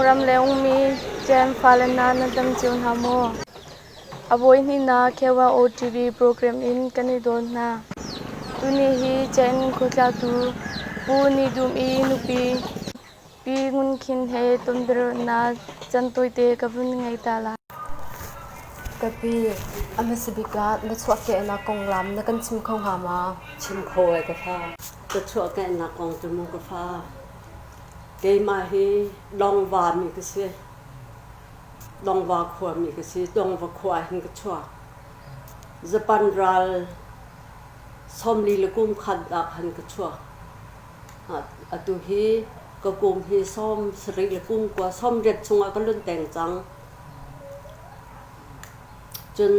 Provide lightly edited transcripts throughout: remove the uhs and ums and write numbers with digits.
Ramleng ummi Jem fale hna nan dam cio hna maw? A voihnihnak KYO TV program in kan i dawn hna. Tuni hi Jen khuatlatu Pu Ni Dum i nupi Pi Ngun Khin he tonbiaruahnak cantawite ka vun ngei ta lai. Ka pi, a hmasa bik ah na chuahkehnak konglam na kan chim kho hnga maw? Chim kho ai ka fa. Ka chuahkehnak kong cu mu ka fa. Keimah hi Longva mi ka si. Longva khua mi ka si. Longva khua hin ka chuak. Japan ral 40 le kum khat ah khan ka chuak. Atu hi ka kum hi 70 le kum kua 80 chungah ka lun teng cang. Cun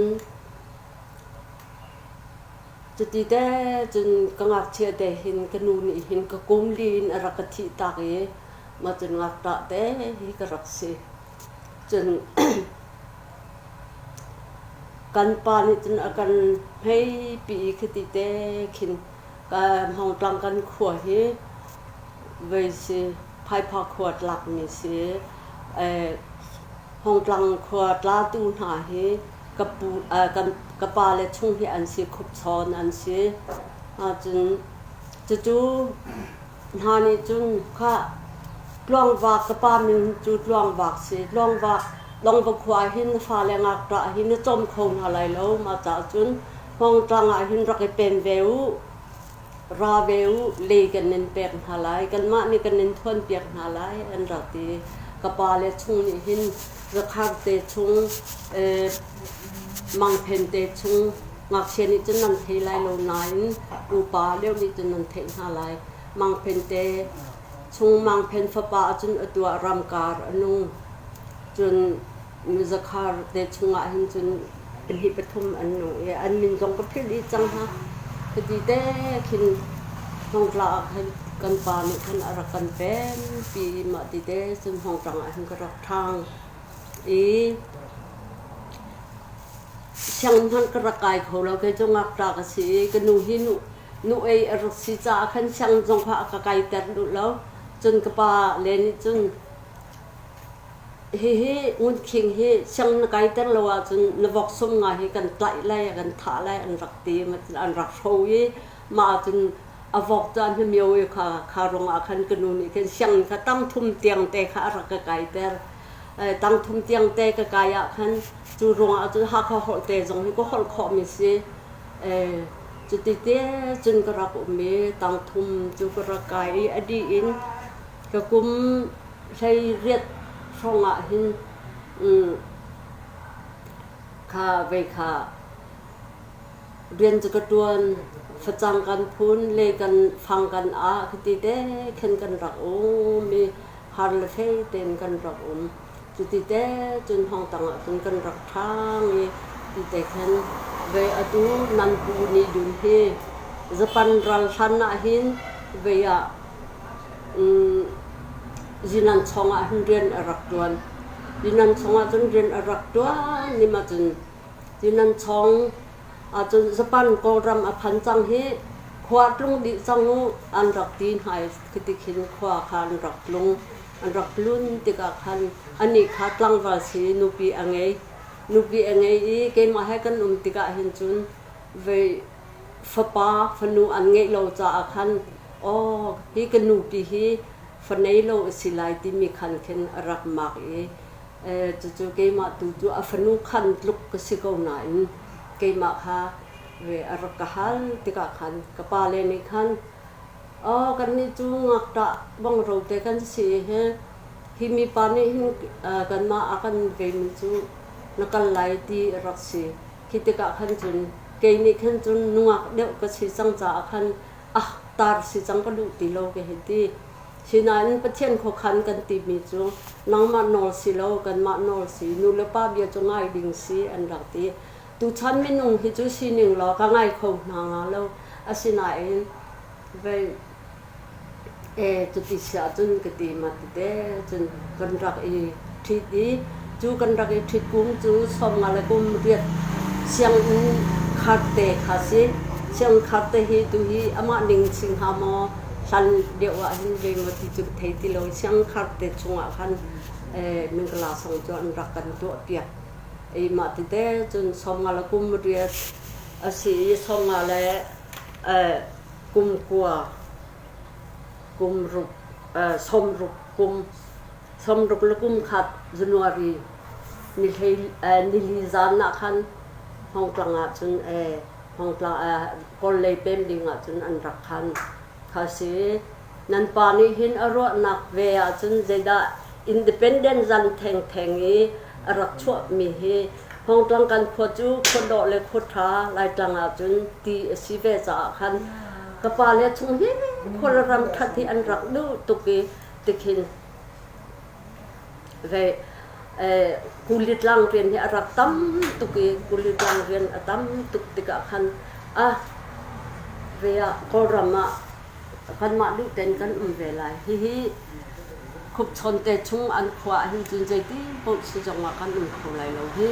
cuti te cun ka ngakchia te hin ka nu nih hin ka kum li in a rak ka thih tak i mah cun ngakṭah te hi ka rak si. Cun kan pa nih cun a kan hmeipi i khiti te khin Hmawngtlang kan khua hi vei si Phaipha khua tlakmi si. Hmawngtlang khua tlatu hna hi ka pu kan ka pale chung hi an si khupchawn an si. Cun cucu hna nih cun khah Tluangvak ka pa min cu Tluangvak si. Tluangvak Longva khua hin na fale ngakṭah hi na cawm kho hna lai lo. Mah caah cun Hmawngtlang ah hin rak i pen ve u. Ra ve u, lei kan in pek hna lai. Kanmah nih kan in thuanpiak hna lai an rak ti. Ka pale chung nih hin Zakhar te chung, Mangphen te chung ngakchia nih cun nan thei lai lo nain upa deuh nih cun nan theih hna lai. Mangphen te chung Mangphen fapa ahcun atu ah ramkar a nung. Cun Zakhar te chungah hin cun pahnih pathum an nung i an min zong ka philh dih cang hna. Hiti te khin Hmawngtla ah khan kan pa nih khan a rak kan pempi i mah ti te cun Hmawngtlang ah hin ka rak ṭhang i sianginn hmanh ka rak kai kho lo. Kei cu ngakṭah ka si i ka nu hi nu nu ei a rak si caah khan sianginn zong kha a ka kaiter duh lo. Cun ka pa le nih cun Hihi ngunkhing hi siang na kaiter lo ahcun na vok sum nga hi kan tlaih lai, kan thah lai an rak ti. An rak hro i mah ahcun a vok cu an hmio i kha kha ruangah khan ka nu nih khin sianginn kha tang thum tiang te kha a rak ka kaiter. Tang thum tiang te ka kai ah khan cu ruangah cun Hakha holh te zong hi ka holh khawhmi si. Cuti te cun ka rak um i tang thum cu ka rak kai i a dih in ka kum 18 hrawng ah hin kha vei kha rian cu ka ṭuan. Facang kan phun, le kan fang kan ah khiti te khin kan rak um i har le fei tein kan rak um. Cuti te cun Hmawngtang ah cun kan rak ṭhang i ti te khan vei atu nan pu nih dun hi Japan ral hlan ah hin vei ah Zinan chawng ah hin rian a rak ṭuan. Zinan chawng ah cun rian a rak ṭuan nim ahcun Zinan chawng ahcun Japan Kawlram a phan cang hi khua tlung dih cang u an rak ti hna i khiti khin khua kha an rak tlung. An rak tlun tikah khan anih kha tlangval si nupi a ngei. Nupi a ngei i keimah he kan um tikah hin cun vei fapa fanu an ngeih lo caah khan aw hi ka nupi hi fa nei lo a si lai timi khan khin a rak mak i cucu keimah tu cu a fanu khan tluk ka si ko nain keimah kha ve a rak ka hal tikah khan ka pale nih khan aw kannih cu ngakṭah bongro te kan si hi hi mipa nih hin kanmah a kan veimi cu na kal lai ti a rak si. Khi tikah khan cun kei nih khan cun nungak deuh ka si cang caah khan ah tar si cang ka duh ti lo ka hei ti. Sinain Pathian khuakhan kan timi cu nangmah nawl si lo kanmah nawl si nu le pa bia cu ngai ding si an rak ti. Tuchan minung hi cu sining law ka ngai kho hna nga lo. Asinain vei cuti si ahcun ka ti ma tete cun kan rak i ṭhit i cu kan rak i ṭhit kum cu 50 le kum riat sianginn kharte kha si. Sianginn kharte hi tu hi amah ning si hnga maw hlan deuh ah hin zeimaw ti cu ka thei ti lo. Sianginn kharte chungah khan Mingla song cu an rak kan tuahpiak. I mah tete cun 50 le kum riat a si i 50 le kum kua kum ruk 60 kum 61 January ni hlei nili zan ah khan Hmawngtlang ah cun Hmawngtlang Kawl lei pem ding ah cun an rak khan. Kha si. Nan pa nih hin a ruahnak ve ahcun zeidah independent zan thengtheng i a rak chuahmi hi Hmawngtlang kan khua cu khua dawh le khua ṭha Laitlang ahcun ti a si ve caah khan ka pa le chung hi khua le ram ṭhat hi an rak duh tuk i tikhin ve kulitlang rian hi a rak tam tuk i kulitlang rian a tam tuk tikah khan a ve ah Kawlram ah kanmah duh ten kan um ve lai. Hihi khupchawn te chung an khua ahhin cun zeiti paoh si zong ah kan um kho lai lo hi.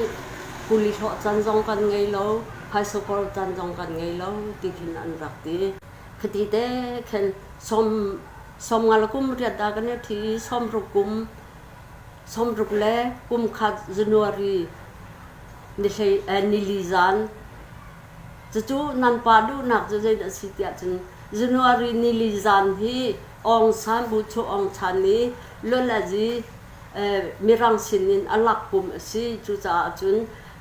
Kuli hlawh can zong kan ngei lo, phaisa kawl can zong kan ngei lo ti khin an rak ti. Khati te khin som 50 le kum riat ah kan i ṭhi i 60 kum 60 le kum khat January ni hlei nili zan cucu nan pa duhnak cu zeidah a si tiah cun January nili zan hi Aung San Bu Chu Aung Chan nih Lualazi Mirang sinin a lak kum a si. Cucaah cun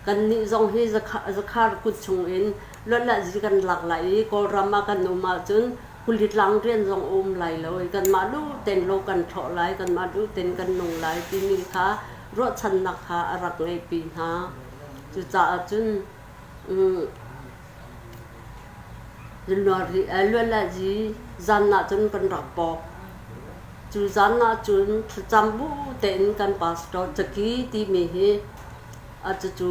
kannih zong hi zakhar kut chungin lualazi kan lak lai i Kawlram ah kan um ahcun kulitlang rian zong a um lai lo i kanmah duh tein lo kan thlawh lai, kanmah duh tein kan nung lai timi kha ruahchannak kha a rak ngeihpi hna. Cucaah cun Lualazi zan ah cun kan rak pawk. Cu zan ah cun thlacam bu tein kan pastor Caki timi hi a cucu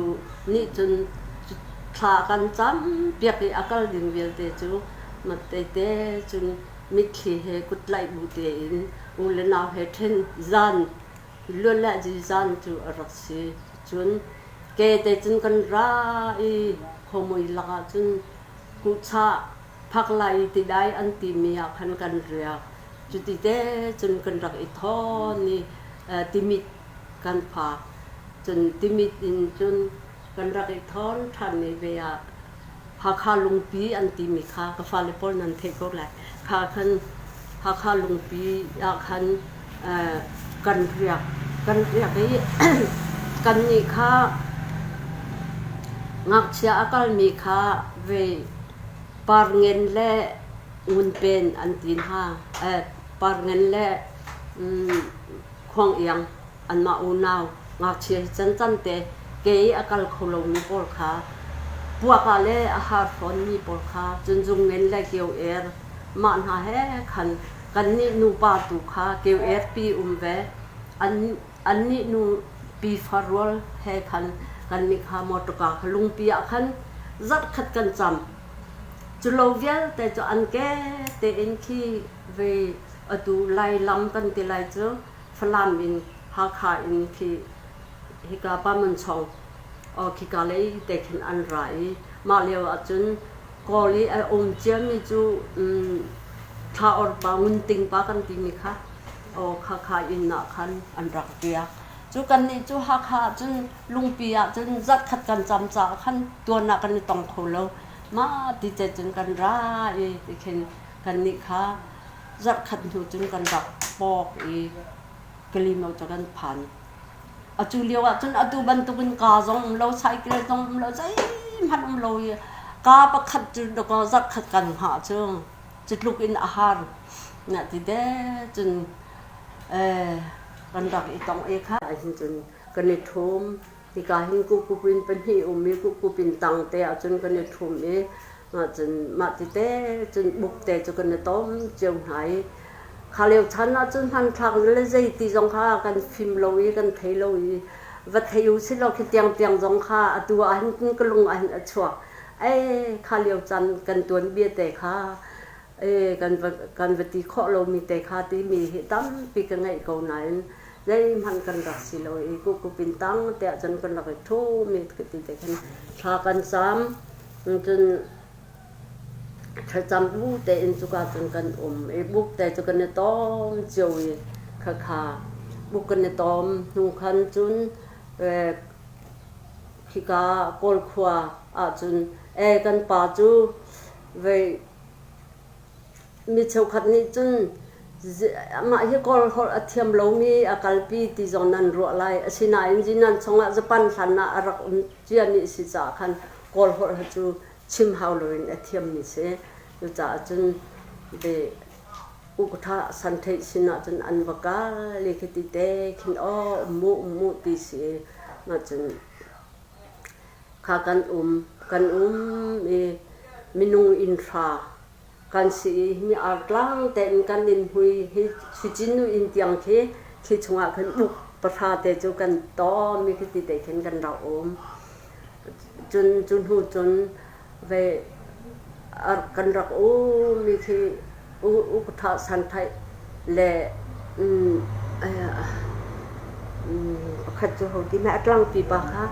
nih cun thla kan cam piak i a kal ding vialte cu matte cun mitthli he kuttlaih bu tein u le nau he ṭhen zan lualazi zan cu a rak si. Cun ke te cun kan ra i khuamui lakah cun kuhchah phak lai i tidai an timi ah khan kan riak. Cuti te cun kan rak i thawn i Timit kan phak. Cun Timit in cun kan rak i thawn ṭhan i ve ah Hakha Lungpi an timi kha ka fale pawl nan theih ko lai. Kha khan Hakha Lungpi ah khan kan riak. Kan riak i kannih kha ngakchia a kalmi kha ve Parngen le Ngunpen an ti hna. Parngen le Khuang Iang anmah unau ngakchia hi cancan te ke i a kal kho lomi pawl kha puak ah le a har fawnmi pawl kha cun zungngen le kio er mah hna he khan kannih nupa tu kha kio er pi um ve annih nu pi farual he khan kannih kha motorka kha lungpi ah khan zarh khat kan cam. Cu lo vialte cu an ke tein khi ve atu Lai lam kan ti lai cu Falam in Hakha in khi hika Pamanchong khika lei te khin an ra i mah lio ahcun Kawl i a um ciami cu thla or pa ngunting pa kan timi kha Khakha inn ah khan an rak riak. Cu kannih cu Hakha ah cun Lungpi ah cun zarhkhat kan cam caah khan tuan ah kan i tong kho lo. Mah ti te cun kan ra i tikhin kannih kha zarhkhat hnu cun kan rak pawk i Kalimo cu kan phan. Atu lio ah cun atu bantukin ka zong um lo, cycle zong um lo, zeihmanh um lo i ka pakhat cu dakaw zarhkhat kan hngah cu cu tluk in a har. Na ti de cun kan rak i tong i kha hin cun kan i ṭhum. Hika hin kukupin pahnih um i kukupin tang te ah cun kan i ṭhum i cun mah tite cun buk te cu kan i tom cio hna i kha lio chan ah cun hmanthlak le zeiti zong kha kan fim lo i kan thei lo i va thei u si law khi tiangtiang zong kha atu ah hin ka lung ah hin a chuak. Ei kha lio chan kan tuanbia te kha kan va ti khawh lomi te kha timi hi tampi ka ngeih ko nain zeihmanh kan rak si lo i kukupin tang te ahcun kan rak i ṭhumi ka ti te khan thla kan cam. Cun thlacam bu tein cuka cun kan um i buk te cu kan i tom cio i khakha. Buk kan i tawm hnu khan cun khika Kawl khua ahcun kan pa cu vei mi cheukhat nih cun amah hi Kawl holh a thiam lomi a kalpi ti zong nan ruah lai. Asinain Zinan chungah Japan hlan ah a rak um ciami a si caah khan Kawl holh cu chim hau loin a thiammi si. Cucaah cun ve ukṭha santheih sinah cun an va kal i khiti te khin aw um mu um mu ti si i cun kha kan um kan um i minung inn hra kan si i mi artlang tein kan in hui hi Suicin nu inn tiang khi khi chungah khan uk pahra te cu kan tawm i khiti te khin kan rak um. Cun cu hnu cun ve kan rak um mi khi ukṭha santhaih le pakhat cu ho ti a tlangpi pa kha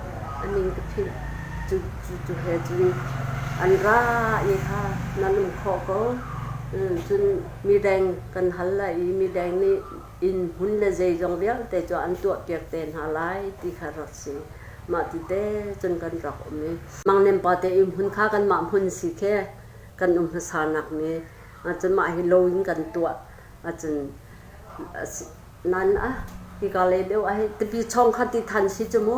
a min ka philh. Cu cu he cun an ra i kha nan um khawh ko. Cun mideng kan hal lai i mideng nih inn hmun le zeizong vialte cu an tuahpiak te hna lai ti kha rak si. Mah ti te cun kan rak um i Mangnem pa te i hmun kha kanmah hmun si khe kan um hmasa nak mi cun mah hi lo in kan tuah ahcun nan a hika lei deuh ah hi tipi chong kha ti than si cu mu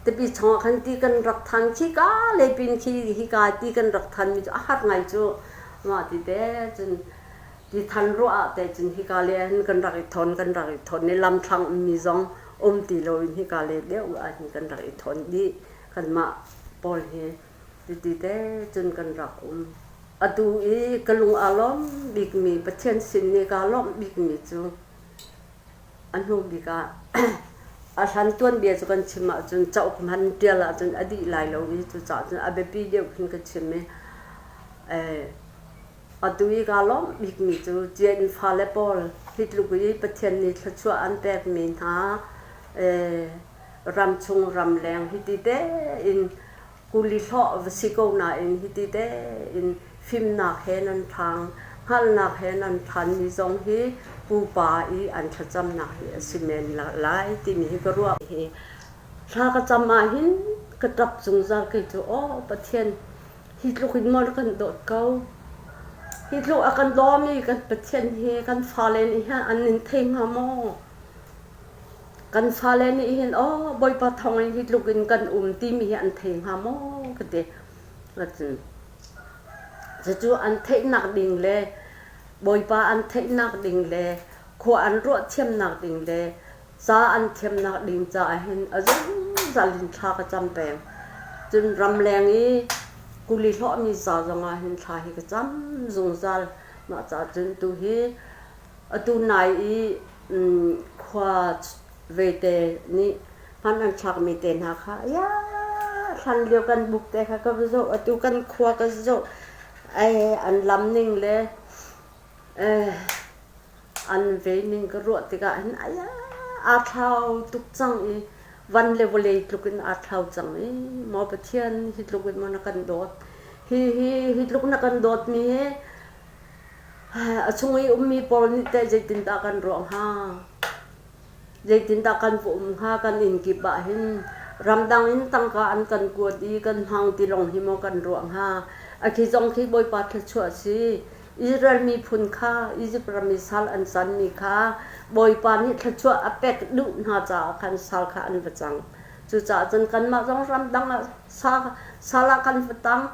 tipi chong ah khan ti kan rak than khi ka lei pin khi hika ti kan rak than mi cu a har ngai cu mah ti te cun ti than ruah ah te cun hika le hin kan rak i thawn kan rak i thawn i lamthlang ummi zong um ti loin hika le deuh ah hin kan rak i thawn dih kanmah pawl hi titi te cun kan rak um. Atu i ka lung aa lawm bikmi Pathian sin i kaa lawmh bikmi cu a hnu bik ah a hlan tuanbia cu kan chim ahcun cauk hman ṭial ahcun a dih lai lo i cucaah cun a biapi deuh khin ka chim i Atu i kaa lawmh bikmi cu Cien fale pawl hi tluk i Pathian nih thluachuah an pekmi hna ramchung ramleng hiti tein kuli hlawh va si ko nain hiti tein fimnak he nan ṭhang, hngalhnak he nan ṭhanmi zong hi pupa i an thlacamnak hi a si men lai timi hi ka ruah. Hi thla ka cam ahhin ka ṭap zungzal kei cu aw Pathian Hi tluk in maw na kan dawt ko? Hi tluk a kan dawmi kan Pathian hi kan fale nih hin an in thei hnga maw? Kan fale nih hin aw Bawipa thawng in hi tluk in kan um timi hi an thei hnga maw ka ti. Cun cucu an theihnak ding le Bawipa an theihnak ding le khua an ruah thiamnak ding le ca an thiamnak ding caah hin a zungzal in thla ka cam peng. Cun ramleng i kuli hlawhmi ca zongah hin thla hi ka cam zungzal. Mah ca cun tu hi atu nai i khua vete nih hman an thlakmi te hna kha ya hlan lio kan buk te kha ka va zoh atu kan khua ka zoh ai an lam ning le An vei ning ka ruah tikah hin aya aa thlau tuk cang i van le vawlei tluk in aa thlau cang i maw Pathian hi tluk in maw na kan dawt hi hi hi tluk na kan dawt mi hi a chung i ummi pawl nih teh zeitindah kan ruah hnga Zeitindah kan va um hnga kan inn kip ah hin ramdang in tangka an kan kuat i kan hmang ti lawng hi maw kan ruah hnga. A khi zong khi Bawipa thluachuah a si. Israel miphun kha Izipt ram i sal an canmi kha Bawipa nih thluachuah a pek duh hna caah khan sal kha an va cang. Cucaah cun kanmah zong ramdang ah sal ah kan va tang,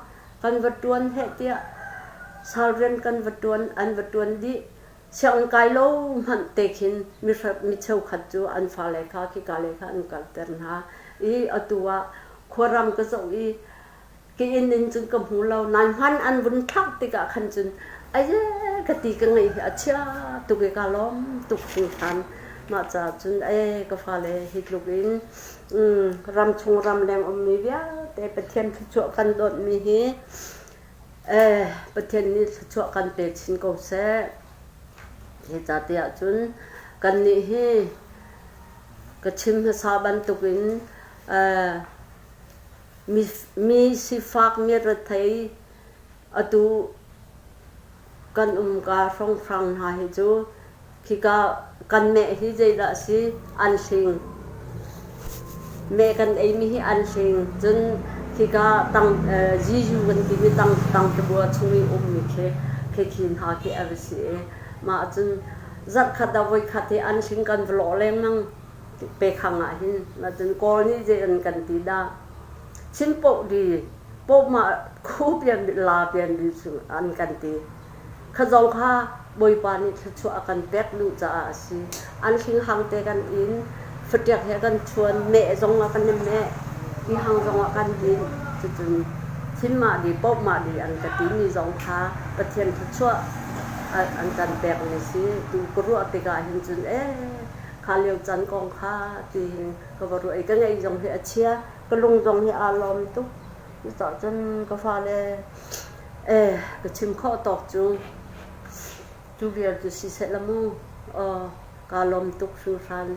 kan va ṭuan heh tiah sal rian kan va ṭuan, an va ṭuan dih. Sianginn kai lo hmanh te khin mi cheukhat cu an fale kha khika lei kha an kalter hna i atu ah khuaram ka zoh i ka inn in cun ka hmu lo nain hman an vun thlak tikah khan cun aye ka ti ka ngaih hi a chia tuk i ka lawm tuk hringhran. Mah caah cun e ka fale hi tluk in ramchung ramleng ummi vialte Pathian thluachuah kan dawtmi hi Pathian nih thluachuah kan pe chin ko seh. Hi ca te ahcun kannih hi ka chim hmasa bantukin mi sifak mi rethei atu kan umka hrawnghrang hna hi cu khika Kan meh hi zeidah a si? Anhling. Meh kan eimi hi anhling. Cun khika tang zizu kan timi tang tangtabua chung i ummi khi khi hna khi a va si i mah cun zarhkhat ah voikhat hi anhling kan va lawh lengmang pekhang ah hin. Mah cun Kawl nih zei an kan ti dah? Chin poh di poh mah khu pian la pian di an kan ti. Kha zong kha Bawipa nih thluachuah a kan pek duh caah a si. An hlinghang te kan in, faṭiak he kan chuan, meh zong ah kan i meh, tihang zong ah kan din. Cucun thinmah di, pohmah di an ka timi zong kha Pathian thluachuah an kan pekmi si. Tu ka ruah tikah hin cun ee kha lio can kong kha ti hin ka va ruah i ka ngeih zong hi a chia, ka lung zong hi aa lawm tuk. Cucaah cun ka fale Ka chim khawh tawk cu cu vial cu siseh la mu. Aw, kaa lawm tuk hringhran.